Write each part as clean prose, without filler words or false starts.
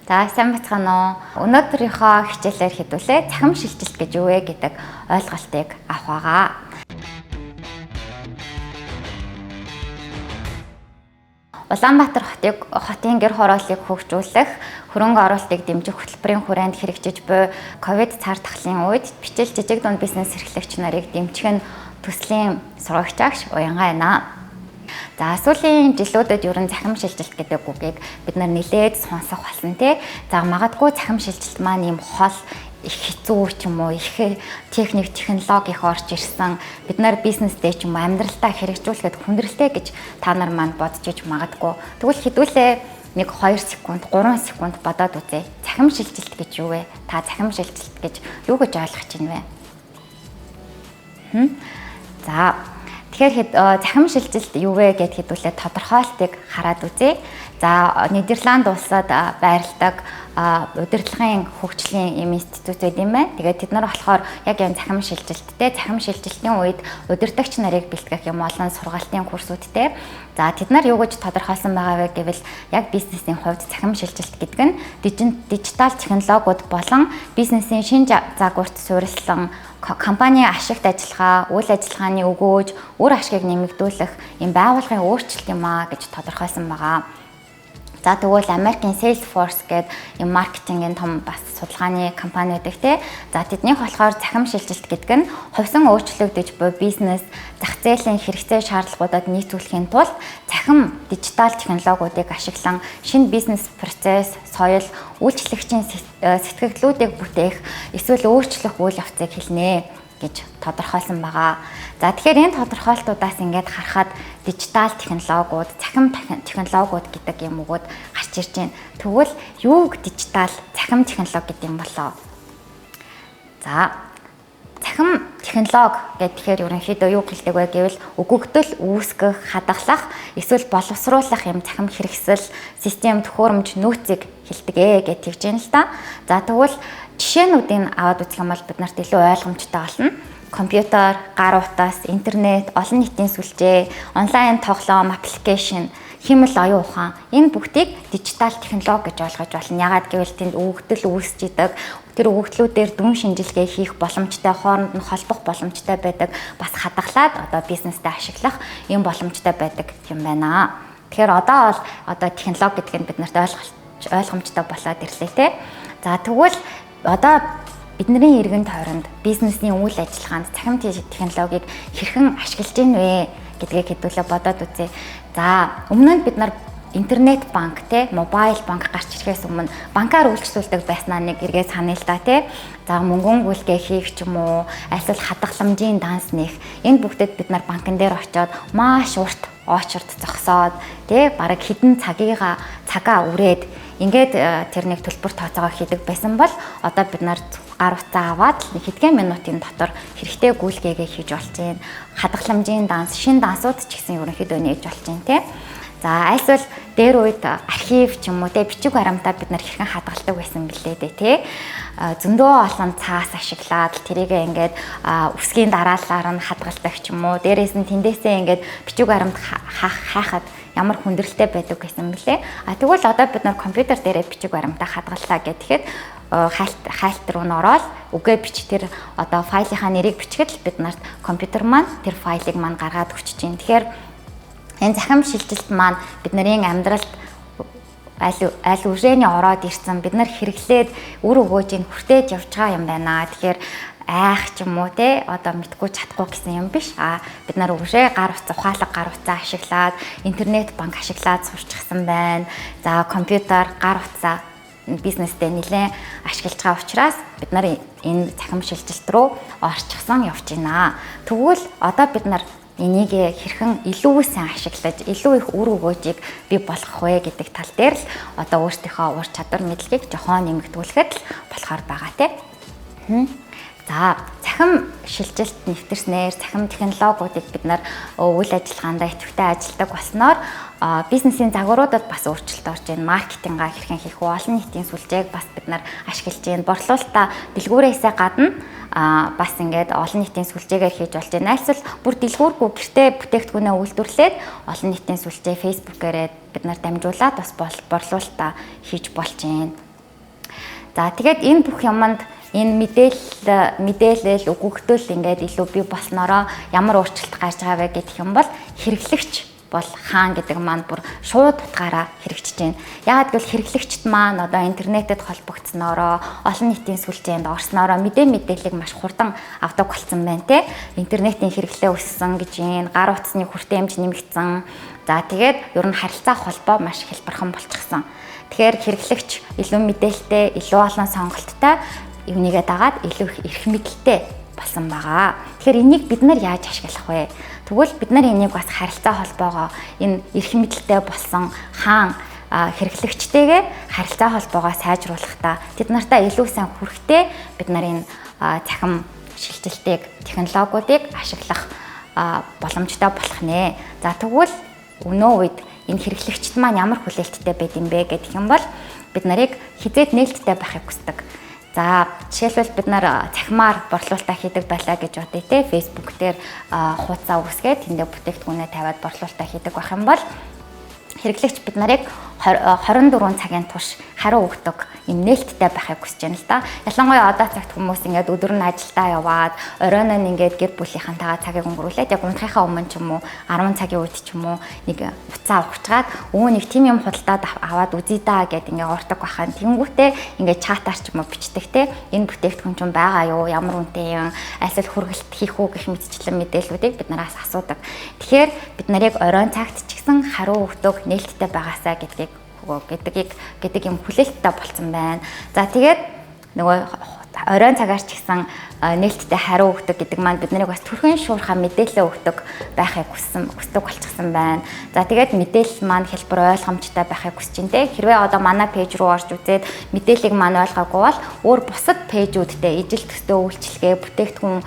За сайн бацгаана уу. Өнөөдрийнхөө хичээлээр хэдүүлээ цахим шилжилт гэж юу вэ гэдэг ойлголтыг авах байгаа. Улаанбаатар хотын гэр хорооллыг хөгжүүлэх, хөрөнгө оруулалтыг дэмжих хөтөлбөрийн хүрээнд хэрэгжиж буй ковид цар тахлын үед бичил жижиг дунд бизнес эрхлэгч нарыг дэмжих нь төслийн сургагч агш Уянга байна. За сүүлийн жилүүдэд ер нь цахим шилжилт гэдэг үгийг бид нар нэлээд сонсох болсон тий. За магадгүй цахим шилжилт маань ийм хол их хэцүү ч юм уу, их техник, технологи их орж ирсэн. Бид нар бизнестэй ч юм уу амьдралтаа хэрэгжүүлэхэд хүндрэлтэй гэж та нар маань бодож иж магадгүй. Тэгвэл хэдүүлээ нэг 2 секунд, 3 секунд бодоод үзье. Цахим шилжилт гэж юу вэ? Та цахим шилжилт гэж юу гэж ойлгож байна вэ? За тэгэхээр цахим шилжилт юу вэ гэд хэдүүлээ тодорхойлтыг хараад үзье. За Нидерланд улсад байрладаг удирдлагын хөгжлийн юм институт байд юм байна. Тэгээд тэд нар болохоор яг юм цахим шилжилттэй, цахим шилжилтийн үед удирдагч нарыг бэлтгэх юм олон сургалтын курсүүдтэй. За тэд нар юу гэж тодорхойлсон байгаа вэ гэвэл яг бизнесийн хувьд цахим шилжилт гэдэг нь дижитал технологиуд болон бизнесийн шинэ загварт суурилсан компани ашигт ажиллагаа, үйл ажиллагааны өгөөж, үр ашгийг нэмэгдүүлэх юм байгууллагын өөрчлөлт юм аа гэж тодорхойлсон байгаа. За тэгвэл Америкийн Salesforce гэдэг юм маркетингийн том бас судалгааны компани байдаг те. За тэднийх болохоор цахим шилжилт гэдэг нь хувьсан өөрчлөгдөж буй бизнес зах зээлийн хэрэгцээ шаардлагуудад нийцүүлэхийн тулд цахим дижитал технологиудыг ашиглан шинэ бизнес процесс, соёл, үйлчлэгчийн сэтгэгдлүүдийг бүтээх эсвэл өөрчлөх үйл явцыг хэлнэ гэж тодорхойлсон байгаа. За тэгэхээр энэ тодорхойлтуудаас ингээд харахад дижитал технологиуд, цахим технологиуд гэдэг юм угууд гарч ирж байна. Тэгвэл юуг дижитал цахим технологи гэдэг юм болоо? За цахим технологи гэхээр ерөнхийдөө юу хэлдэг вэ гэвэл өгөгдөл үүсгэх, хадгалах, эсвэл боловсруулах юм цахим хэрэгсэл, систем, төхөөрөмж, нөөцийг хэлдэг гэж тэгж байна л да. За тэгвэл жишээнүүдийг аваад үзэх юм бол бид нарт илүү ойлгомжтой болно. Компьютер, гар утас, интернет, олон нийтийн сүлжээ, онлайн тоглоом, аппликейшн, хиймэл оюун ухаан энэ бүгдийг дижитал технологи гэж ойлгож байна. Ягаад гэвэл тэнд өгөгдөл үүсэж идэг, тэр өгөгдлүүдээр дүн шинжилгээ хийх боломжтой, хооронд нь холбох боломжтой байдаг, бас хадгалаад одоо бизнестэй ашиглах юм боломжтой байдаг юм байна. Тэгэхээр одоо бол одоо технологи гэдэг нь бид нарт ойлгомжтой болоод ирлээ те. За тэгвэл одоо бидний эргэн тойронд бизнесийн үйл ажиллагаанд цахим технологиг хэрхэн ашиглаж байна вэ гэдгийг хэдүүлээ бодоод үзье. За өмнө нь бид нар интернет банк те, мобайл банк гарч ирэхээс өмнө банкар үйлчлүүлдэг байснаа нэг эргээ саная л да те. За мөнгөн гүйлгээ хийх ч юм уу, альсвал хадгаламжийн данс нэх энэ бүгдэд бид нар банкн дээр очиод маш урт очрод зогсоод те, бараг хэдэн цагаа үрээд ингээд тэр нэг төлбөр тооцоогоо хийдэг байсан бол одоо бид нар гар утсаа аваад л хэдхэн минутын дотор хэрэгтэй гүйлгээгээ хийж болж байна. Хадгаламжийн данс, шин дансууд ч гэсэн ерөнхийдөө нээж болж байна те. За альсвал дээр үед архив ч юм уу те, бичиг баримтаа бид нар хэрхэн хадгалдаг байсан бэлээ дээ те. Зөндөө олон цаас ашиглаад тэрийгээ ингээд үсгийн дараалалаар нь хадгалдаг ч юм уу. Дээрээс нь тэндээсээ ингээд бичиг баримт хайхад ямар хүндрэлтэй байдаг гэсэн бэлээ. А тэгвэл одоо бид нар компьютер дээрээ бичиг баримтаа хадгаллаа гэхэд хайлт руу н ороод үгээ бич тэр одоо файлынхаа нэрийг бичгээд л бид нарт компьютер маань тэр файлыг маань гаргаад өгч чинь. Тэгэхээр энэ цахим шилжилт маань бидний амьдралд аль үрээний ороод ирсэн, бид нар хэрэглээд үр өгөөж ин хүртээж явж байгаа юм байна. Тэгэхээр айх ч юм уу те, одоо мэдгүй чадахгүй гэсэн юм биш. А бид нар үрээ гар утас, ухаалаг гар утсаа ашиглаад, интернет банк ашиглаад сурчсан байна. За компьютер, гар утсаа бизнестэй нэлээд ашиглаж байгаа учраас бид нар энэ цахим шилжилт рүү орчихсон явж байна. Тэгвэл одоо бид нар энийг хэрхэн илүү сайн ашиглаж, илүү их үр өгөөжийг бий болгох вэ гэдэг тал дээр л одоо өөрсдийнхөө ур чадвар мэдлэгийг жохон нэмэгдүүлэхэд л болохоор байгаа те. За цахим шилжилт нэвтэрснээр цахим технологиудыг бид нар үйл ажиллагаандаа идэвхтэй ажилладаг болсноор бизнесийн загваруудад бас өөрчлөлт орж байна. Маркетингаа хэрхэн хийх вэ? Олон нийтийн сүлжээг бас бид нар ашиглаж байна. Борлуулалтаа дэлгүүрээсээ гадна бас ингээд олон нийтийн сүлжээгээр хийж болж байна. Альсвал бүр дэлгүүргүй гэртээ бүтээгдэхүүнээ үйлдвэрлээд олон нийтийн сүлжээ Facebook-ээрээ бид нар дамжуулаад бас борлуулалтаа хийж болж байна. За, тэгээд энэ бүх юмд энэ мэдээлэл өгөгдөл ингээд илүү бий болсноороо ямар өөрчлөлт гарч байгаа вэ гэх юм бол хэрэглэгч бол хаан гэдэг маань бүр шууд утгаараа хэрэгжиж байна. Яагаад гэвэл хэрэглэгчд маань одоо интернетэд холбогдсноороо, олон нийтийн сүлжээнд орсноороо мэдээллийг маш хурдан авдаг болсон байна те. Интернетийн хэрэглээ өссөн гэж юм, гар утасны хүртээмж нэмэгдсэн. За, тэгээд ер нь харилцаа холбоо маш хялбархан болчихсон. Тэгэхээр хэрэглэгч илүү мэдээлэлтэй, илүү олон сонголттой, юунийгээ дагаад илүү их эрх мэдэлтэй болсон байгаа. Тэгэхээр энийг бид нар яаж ашиглах вэ? Тэгвэл бид нар энийг бас харилцаа холбоогоо энэ эрх мэдэлтэй болсон хаан хэрэглэгчтэйгээ харилцаа холбоогоо сайжруулахдаа тэд нартай илүү сайн хүрэхтэй бид нар энэ цахим шилжилтийг, технологиудыг ашиглах боломжтой болох нэ. За, тэгвэл өнөө үед энэ хэрэглэгчд маань ямар хүлээлттэй байд юм бэ гэх юм бол бид нарыг хизээд нээлттэй байхыг хүсдэг. За, жишээлбэл бид нар цахимаар борлуулалтаа хийдэг байлаа гэж бодъё те. Facebook дээр хуудасаа үүсгээд тэндээ бүтээгдэхүүнээ тавиад борлуулалтаа хийдэг байх юм бол хэрэглэгч бид нарыг 24 цагийн турш хариу өгдөг юм нээлттэй байхыг хүсэж байна л да. Ялангуяа одоо цагт хүмүүс ингээд өдөр нь ажилдаа яваад, оройн нь ингээд гэр бүлийнхэнтэйгээ цагийг өнгөрүүлээд, яг унтахынхаа өмнө ч юм уу, 10 цагийн үед ч юм уу нэг утсаа ухчгаад өө нэг тийм юм худалдаад аваад үзье да гэд ингээд ордог байхan. Тэнгүүтээ ингээд чатаар ч юм уу бичдэг те. Энэ бүтээгдэхүүн ч юм байгаа юу, ямар үнэтэй юм, аль хүргэлт хийх үү гэх мэтчлэн мэдээллүүдийг бид нараас асуудаг. Тэгэхээр бид нарыг оройн цагт ч гэсэн хариу өгдөг нээлттэй байгаасаа гэдгийг гэдэг юм хүлээлттэй болцсон байна. За, тэгээд нөгөө оройн цагаар ч гэсэн нээлттэй хариу өгдөг гэдэг маань бид нарыг бас түрхэн шуурхаа мэдээлэл өгдөг байхыг хүсдэг болчихсон байна. За, тэгээд мэдээлэл маань хэлбэр ойлгомжтой байхыг хүсэж байна те. Хэрвээ одоо манай пэйж рүү орж үзээд мэдээллийг маань ойлгоогүй бол өөр бусад пэйжүүдтэй ижил төстэй үйлчилгээ, бүтээгдэхүүн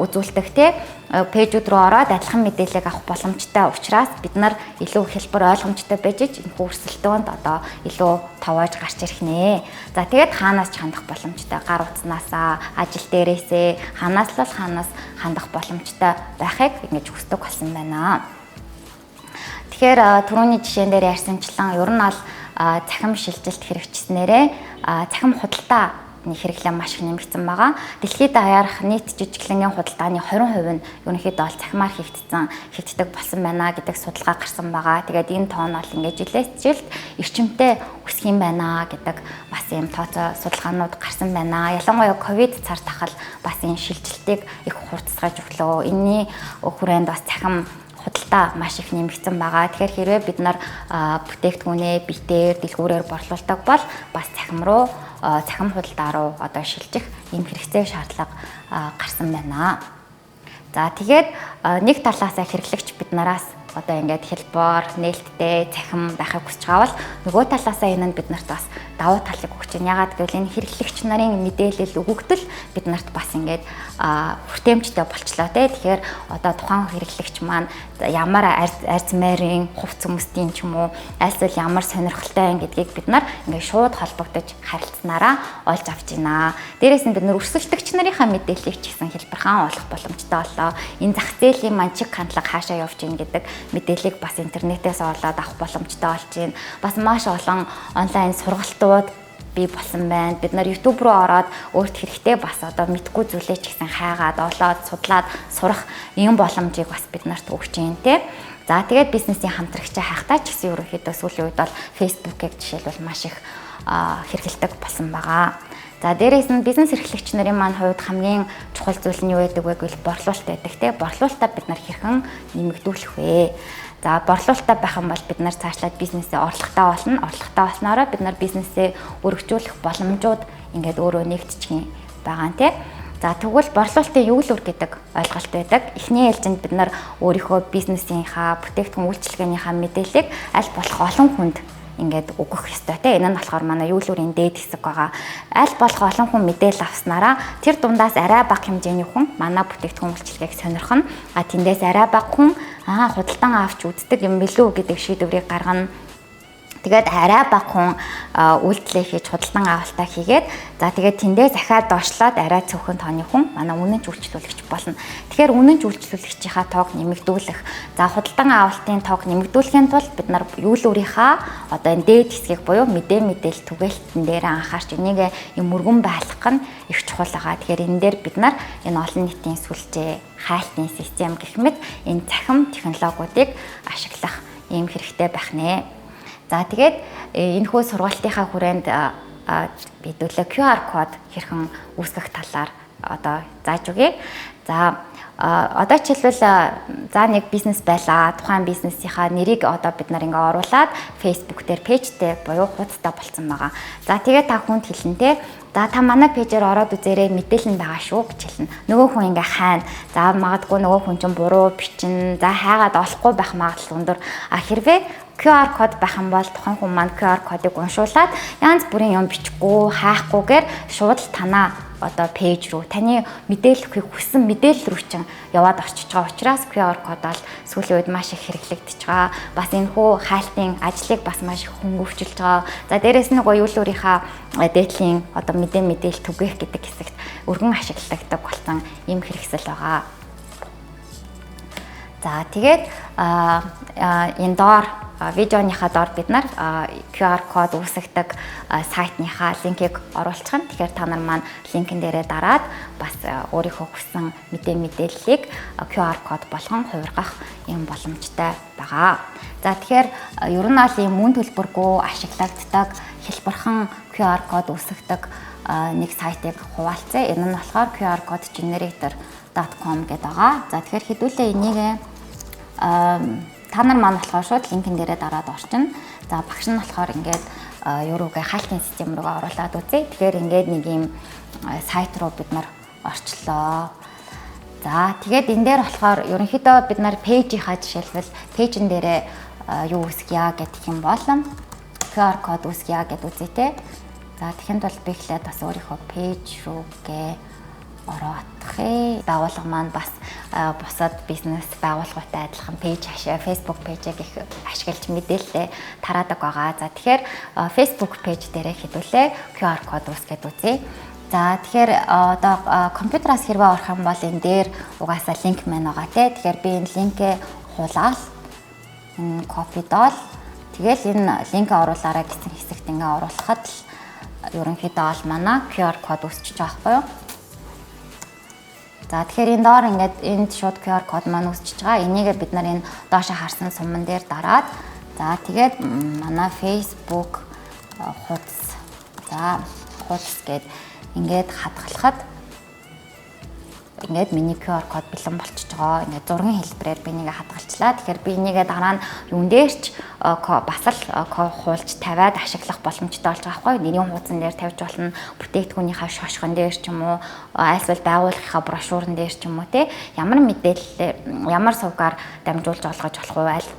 үзүүлдэг те пэйжүүд рүү ороод адилхан мэдээллийг авах боломжтой учраас бид нар илүү хэлбэр ойлгомжтой байж энэ өрсөлдөөнд одоо илүү товоож гарч ирэх нэ. За, тэгээд хаанаас ч хандах боломжтой, гар утаснаасаа, ажил дээрээсээ хаанаас л хаанаас хандах боломжтой байхыг ингэж хүсдэг болсон байна. Тэгэхээр түрүүний жишээн дээр ярьсанчлан ер нь бол цахим шилжилт хэрэгжснээрээ цахим худалдаа хэрэглээ маш их нэмэгдсэн байгаа. Дэлхийд даяарх нийт жижиглэнгийн худалдааны 20% нь ерөнхийдөө бол цахимаар хийгддэг болсон байна гэдэг судалгаа гарсан байгаа. Тэгээд энэ тоон бол ингээд жилээс жилд эрчимтэй өсөх юм байна гэдэг бас ийм тооцоо судалгаанууд гарсан байна. Ялангуяа ковид цар тахал бас энэ шилжилтийг их хурцсгаж өглөө. Энийний хүрээнд бас цахим худалдаа маш их нэмэгдсэн байгаа. Тэгэхээр хэрвээ бид нар бүтээгдэхүүнээ битээр, дэлгүүрээр борлуулдаг бол бас цахим руу, цахим худалдаа руу одоо шилжих ийм хэрэгцээ шаардлага гарсан байна. За, тэгээд нэг талаасаа хэрэглэгч бид нараас одоо ингээд хэлбор, нээлттэй, цахим байхыг хүсэж байгаа бол нөгөө талаасаа энэ нь бид нарт бас давуу талыг өгч байна. Ягаад гэвэл энэ хэрэглэгч нарын мэдээлэл өгөгдөл бид нарт бас ингээд хүртээмжтэй болчлоо те. Тэгэхээр одоо тухайн хэрэглэгч маань ямар арз мэрийн хувц өмсдийн ч юм уу, альсвал ямар сонирхолтой юм гэдгийг бид нар ингээд шууд холбогдож харилцсанараа олж авч байна. Дээрээс нь бид нар өрсөлдөгч нарынхаа мэдээллийг ч гэсэн хэлбэрхан олох боломжтой боллоо. Энэ зах зээлийн маань чиг хандлага хаашаа явж байна гэдэг мэдээллийг бас интернетээс олоод авах боломжтой болж байна. Бас маш олон онлайн сургалтууд бий болсон байна. Бид нар YouTube руу ороод өөрт хэрэгтэй бас одоо мэдгүй зүйлээ ч гэсэн хайгаад, олоод, судлаад сурах ийм боломжийг бас бид нарт өгч байна те. За, тэгээд бизнесийн хамтрагчаа хайхдаа ч гэсэн ерөнхийдөө сүүлийн үед бол Facebook-ыг жишээлбэл маш их хэрэглэдэг болсон байгаа. За, дээрээс нь бизнес эрхлэгч нарын маань хувьд хамгийн чухал зүйл нь юу байдаг вэ гэвэл борлуулалт байдаг те. Борлуулалтаа бид нар хэрхэн нэмэгдүүлэх вэ? За, борлуулалтаа байх юм бол бид нар цаашлаад бизнесээ орлоготой болно. Орлоготой болсноороо бид нар бизнесээ өргөжүүлэх боломжууд ингээд өөрөө нэгтчих юм байгаа нь те. За, тэгвэл борлуулалтын юглүр гэдэг ойлголт байдаг. Эхний ээлжинд бид нар өөрийнхөө бизнесийнхаа, бүтээгдэхүүн үйлчилгээнийхаа мэдээллийг аль болох олон хүнд ингээд өгөх ёстой те. Энэ нь болохоор манай юулүрийн дээд хэсэг байгаа. Аль болох олон хүн мэдээлэл авснараа тэр дундаас арай бага хэмжээний хүн манай бүтээгдэхүүн үйлчилгээг сонирхоно. А тэндээс арай бага хүн худалдан авч үздэг юм билүү гэдэг шийдвэрийг гаргана. Тэгээд арай бага хүн үйлдэлээ хийж, худалдан авалтаа хийгээд, за, тэгээд тэндээ захиад доошлоод арай цөөхөн тооны хүн манай үнэнч үйлчлүүлэгч болно. Тэгэхээр үнэнч үйлчлүүлэгчийнхаа тоог нэмэгдүүлэх, за, худалдан авалтын тоог нэмэгдүүлэхийн тулд бид нар үйлдвэрийнхаа одоо энэ дээд хэсгийг буюу мэдээлэл түгээлтэн дээр анхаарч, энийг юм өргөн байлгах нь их чухал байгаа. Тэгэхээр энэ дээр бид нар энэ олон нийтийн сүлжээ, хайлтын систем гэх мэт энэ цахим технологиудыг ашиглах ийм хэрэгтэй байх нэ. За, тэгээд энэхүү сургалтынхаа хүрээнд хэдүүлээ QR код хэрхэн үүсгэх талаар одоо зааж өгье. За, одоо жишээлбэл, за, нэг бизнес байлаа. Тухайн бизнесийнхаа нэрийг одоо бид нар ингээ оруулаад Facebook дээр page тэй буюу хуудастай болцсон байгаа. За, тэгээд та хүнд хэлнэ те. За, та манай page ээр ороод үзээрэй, мэдээлэл нь байгаа шүү гэж хэлнэ. Нөгөө хүн ингээ хайна. За, магадгүй нөгөө хүн чинь буруу бичин. За, хайгаад олохгүй байх магадлал өндөр. А хэрвээ QR код байх юм бол тухайн хүн маань QR кодыг уншуулад янз бүрийн юм бичихгүй, хайхгүйгээр шууд л танаа одоо page рүү, таны мэдээлэл өгөхийг хүссэн мэдээлэл рүү чинь яваад орчиж байгаа учраас QR код бол сүүлийн үед маш их хэрэглэгдэж байгаа. Бас энэхүү хайлтын ажлыг бас маш их хөнгөвчилж байгаа. За, дээрэс нь нөгөө үйлдвэрийнхаа дээдлийн одоо мэдээлэл түгээх гэдэг хэсэгт өргөн ашиглагддаг болсон ийм хэрэгсэл байгаа. За, тэгээд энэ доор, видеоныхаа доор бид нар QR код үүсгэдэг сайтныхаа линкийг оруулчих нь. Тэгэхээр та нар маань линкэн дээрээ дараад бас өөрийнхөө хүссэн мэдээллийг QR код болгон хувиргах юм боломжтой байгаа. За, тэгэхээр ер нь аль ийм мөн төлбөргүй ашиглагддаг хялбархан QR код үүсгэдэг нэг сайтыг хуваалцъя. Энэ нь болохоор qrcodegenerator.com гэдэг байгаа. За, тэгэхээр хэдүүлээ энийг та нар маань болохоор шууд линкэн дээрээ дараад орчино. За, багш нь болохоор ингээд юу руугаа, хайлтын систем рүүгээ оруулаад үзье. Тэгэхээр ингээд нэг юм сайт руу бид нар орчлоо. За, тэгээд энэ дээр болохоор ерөнхийдөө бид нар page ийнхаа, жишээлбэл, page эн дээрээ юу үүсгье гэдэг юм бол QR код үүсгье гэдээ үзье те. За, тэгэхэд бол би эхлээд бас өөрийнхөө page рүүгээ ороодох ээ. Байгууллага маань бас бусад бизнес байгууллагуудтай адилхан page хашаа Facebook page ийг их ашиглаж мэдээлэлээ тараадаг байгаа. За, тэгэхээр Facebook page дээрээ хэдүүлээ QR код үүсгээд үзье. За, тэгэхээр одоо компьютераас хэрвээ орох юм бол энэ дээр угаасаа линк маань байгаа те. Тэгэхээр би энэ линкээ хуулаад, энэ copy доол, тэгэл энэ линкээ оруулаарай гэсэн хэсэгт ингээ оруулахад л ерөнхийдөө ол манай QR код үүсчихэж байгаа байхгүй юу? За, тэгэхээр энэ доор ингээд энд шууд QR код маань үүсчихэж байгаа. Энийг бид нар энэ доошо харсан суман дээр дараад, за, тэгээд манай Facebook хуудас, за, хуудас гээд ингээд хадгалахад ингээд миний QR код бэлэн болчихж байгаа. Ингээд зургийн хэлбэрээр би нэгэ хадгалчлаа. Тэгэхээр би энийгээ дараа нь юун дээр ч бас л хуулж тавиад ашиглах боломжтой болж байгаа байхгүй юу? Нэрийн хуудсан дээр тавьж болно. Бүтээгдэхүүнийхээ шошгон дээр ч юм уу, айлсвал байгууллагынхаа брошюрн дээр ч юм уу те. Ямар мэдээлэл, ямар сувгаар дамжуулж олгож болох вэ? Аль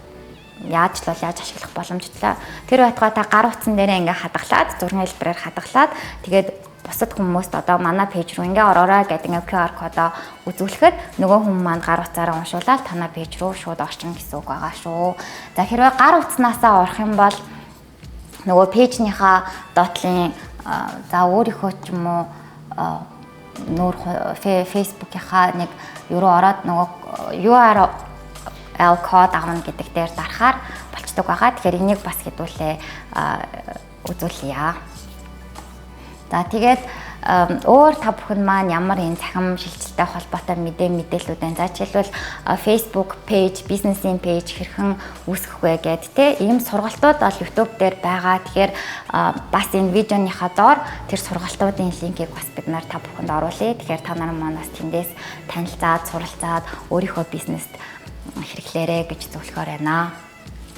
яаж л бол яаж ашиглах боломжтой. Тэр байтугай та гар утсан дээрээ ингээ хадгалаад, зургийн хэлбэрээр хадгалаад, тэгээд бусад хүмүүст одоо манай page рүү ингээ ороорой гэдэг ингээ QR кодоо үзүүлэхэд нөгөө хүн маань гар утсаараа уншуулаад танаа page рүү шууд орчин гэсэн үг байгаа шүү. За, хэрвээ гар утаснаасаа орох юм бол нөгөө page нийхаа доотлын, за, өөрийнхөө ч юм уу нүүр Facebook-ийнхаа нэг юу руу ороод нөгөө URL код авна гэдэг дээр дарахаар болчдөг байгаа. Тэгэхээр энийг бас хэдүүлээ үзүүлье. За, тэгээд өөр та бүхэн маань ямар энэ цахим шилжилттэй холбоотой мэдээллүүд байна. За, жишээлбэл, Facebook page, бизнесийн page хэрхэн үүсгэх вэ гэд те ийм сургалтууд бол YouTube дээр байгаа. Тэгэхээр бас энэ видеоныхаа доор тэр сургалтуудын линкийг бас бид нар та бүхэнд оруулъя. Тэгэхээр та нар маань бас тэндээс танилцаад, суралцаад өөрийнхөө бизнест хэрэглээрэй гэж зөвлөхөөр байна.